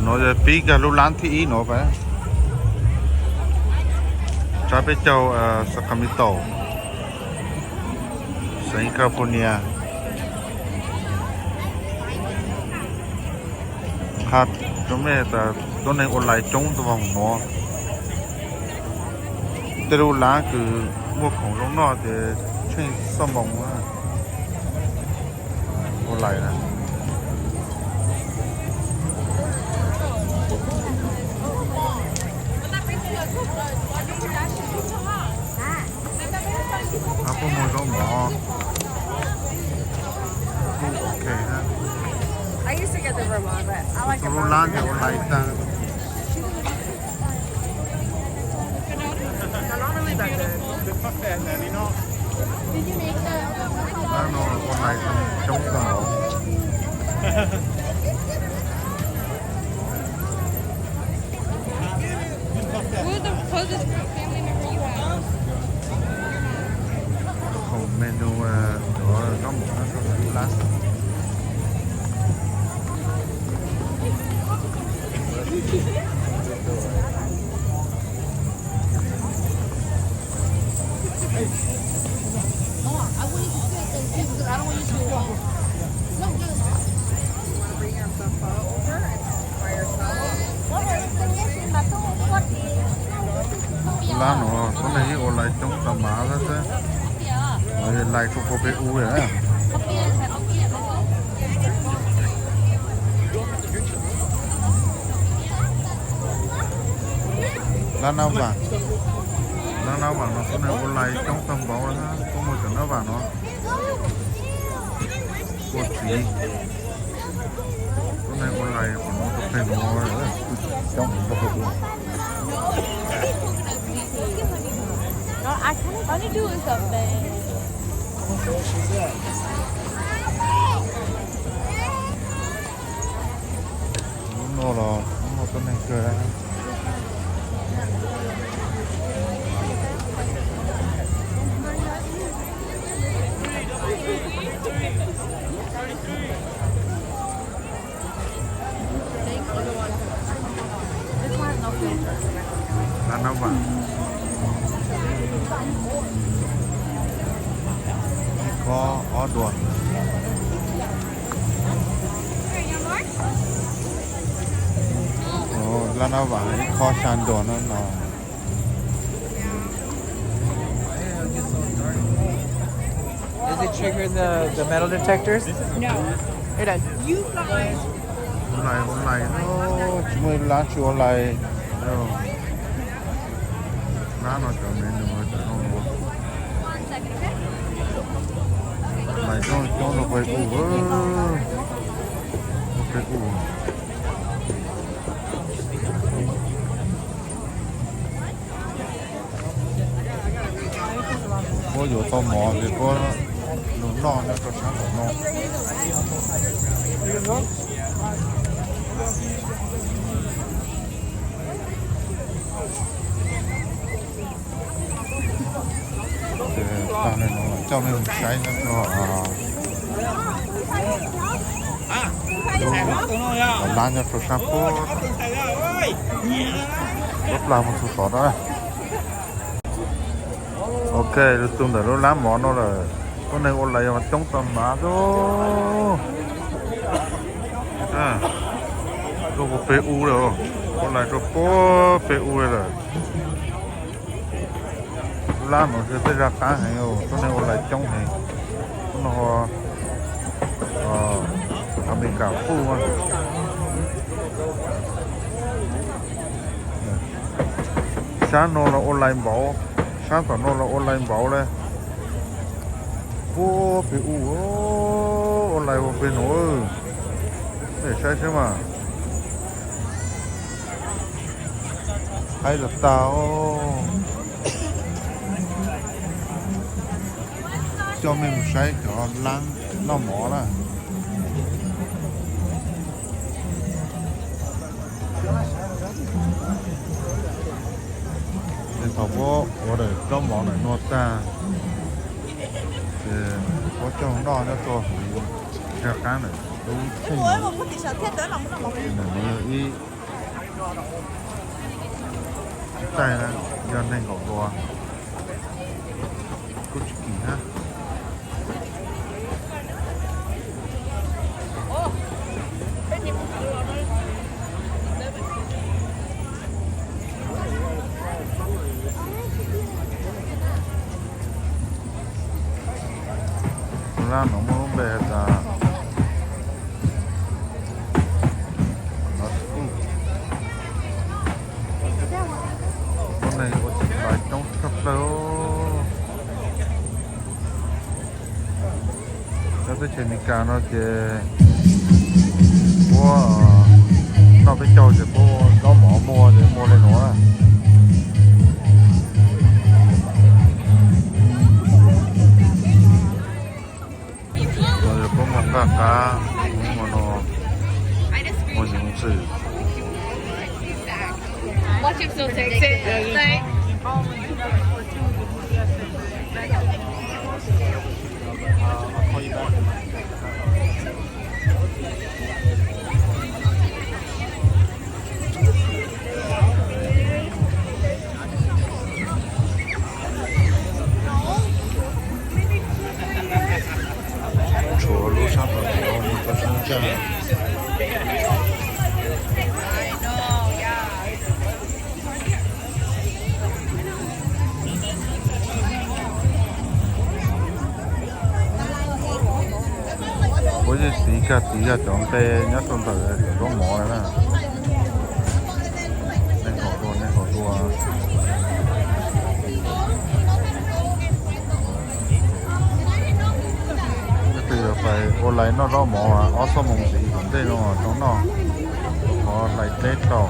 Nuav yog pib kag lub lab thib ib nuav pab, tsab peb caug Sacramento, xeev California. Has rua mej tas tuab neeg ua lais coob tug vaag nuav. Tej lub lab kws muaj khoom zoo noj ces tsheej txoj moo ua lais na. Puab muag zaub mov kuj ok na. Txhua lub lab ces ua lais tag. Lab no ua lais coob tag npaum. Khoom menu, cov zaub mov no rau lub lab. Lab no tuab neeg yeej ua lais coob tag mas xwb, lais rua puag peb ub lawm. Lab Nab Vaam, lab Nab Vaam no tuab neeg ua lais coob tag npaum, puab muaj cov Nab Vaam no ua txiv. Tuab neeg ua lais qhov no tuab neeg no coob tag npaum. Lub no los muaj tuab neeg kawg. Lab Nab Vaam, ib khob ob duas. Lab Nab Vaam ib khob xya duas no no. Does it trigger the, the metal detectors? No. It does. Ua lais, ua lais, tsis muaj lab tsis ua lais. Lab no cov menu cov no, lais coob coob rau peb ub, rau peb ub. Puab yuav tau mov ces puab lug noj nyob rau sab tom no. Ces taag le nuav coj mej mus saib nyob rau lub lab nyob rau sab puag plag mus txug tod na. Ok, lug txug ntawm lub lab mov no lawm, tuab neeg ua lais coob tag mas xwb. Rua puag peb ub lawm, ua lais rua puag peb ub lawm. Lub lab no yog tej zaj qaab heev, tuab neeg ua lais coob heev. Lub no Amelikas puj. Sab no los ua lais npaum, sab tom no los ua lais npaum le. Puag pem ub, ua lais ua pem nuav. Saib seb mas, haib tag tag. Coj mej mus saib cov laab noj mov na. Ces thaum puab order plaub mov ntawm nuav tag, ces puab coj noj nyob rua huv zaj qaab ntawm lub tsheej. Ntawm nuav yog ib Taij na, yog neeg nkaum dua kuj tsis kim na. Tus laj no muaj lub npe has tas, ua neeg ua lais coob tshaj plaws. Cov teb chaws Amelikas no ces puab noj peb caug ces puab ua zaub mov muag ces muag li nuav na. Puab muag nqaj qab, muag no, muag nyoov ntxwm. Tshuav lub sab tom ces ua tau sab ntsaj. Puab yeej tiv kag tiv kag cov nqe nyob rau ntawm cov zaub mov na. Neeg nkaum dua, neeg nkaum dua. Leej twg yuav pais ua lais noj zaub mov ob xuab moos ntxiv tom ntej no tau noj, rau qhov lais teb tau.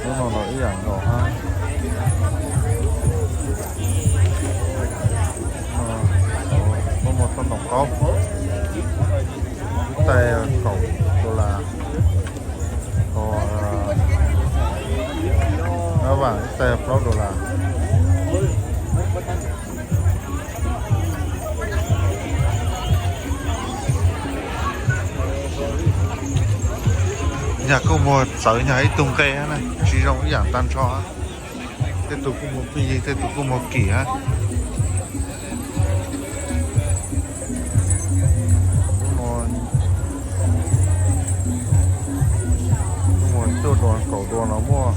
Lub no los ib yam nkaus hab. Muaj toj ntoo qaub, ib tais kaum dollar, ho, a, ib tais plaub dollar. Nyag kuj muag txawv nyag ib tug nqe hab na, tsis zoo ib yam tag nrho. Tej tug kuj muag pheej yig, tej tug kuj muag kim hab. Muag cuaj dua kaum dua los muaj.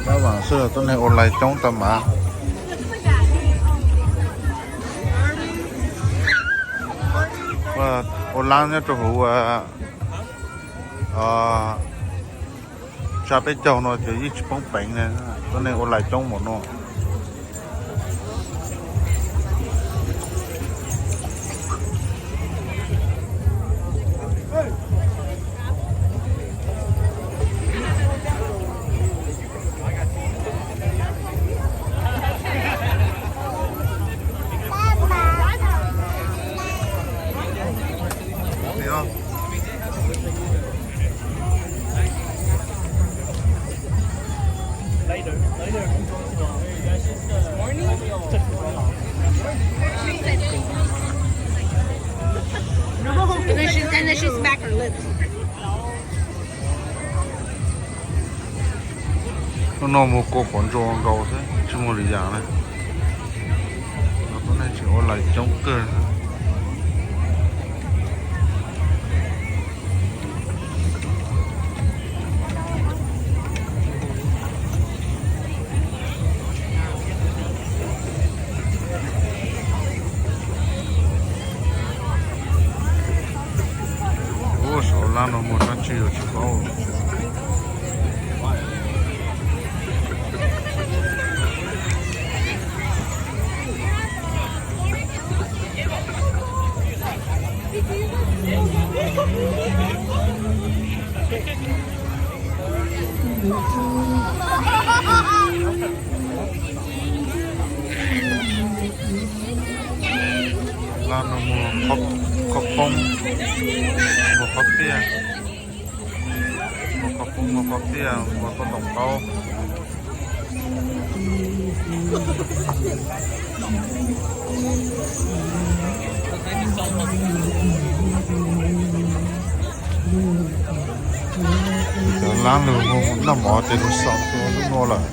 Tab vaam xwb tuab neeg ua lais coob tag mas. Ua laab nyob rau huv, a, tsa peb caug no ces yeej tsis poob peev ne, tuab neeg ua lais coob npaum no. And then she, and then she smacked her lips. Hnub no muag kua quav ntsuas nkaus xwb, tsis muag lwm yam na. Tuab neeg tseem ua lais coob kawg. Laj no mus kho poob, mus kho tiaj, mus kho poob, mus kho tiaj, mus kho ntoos qaub. Cov lab lug noj mov ces lug xaus rua lub nuav lawm.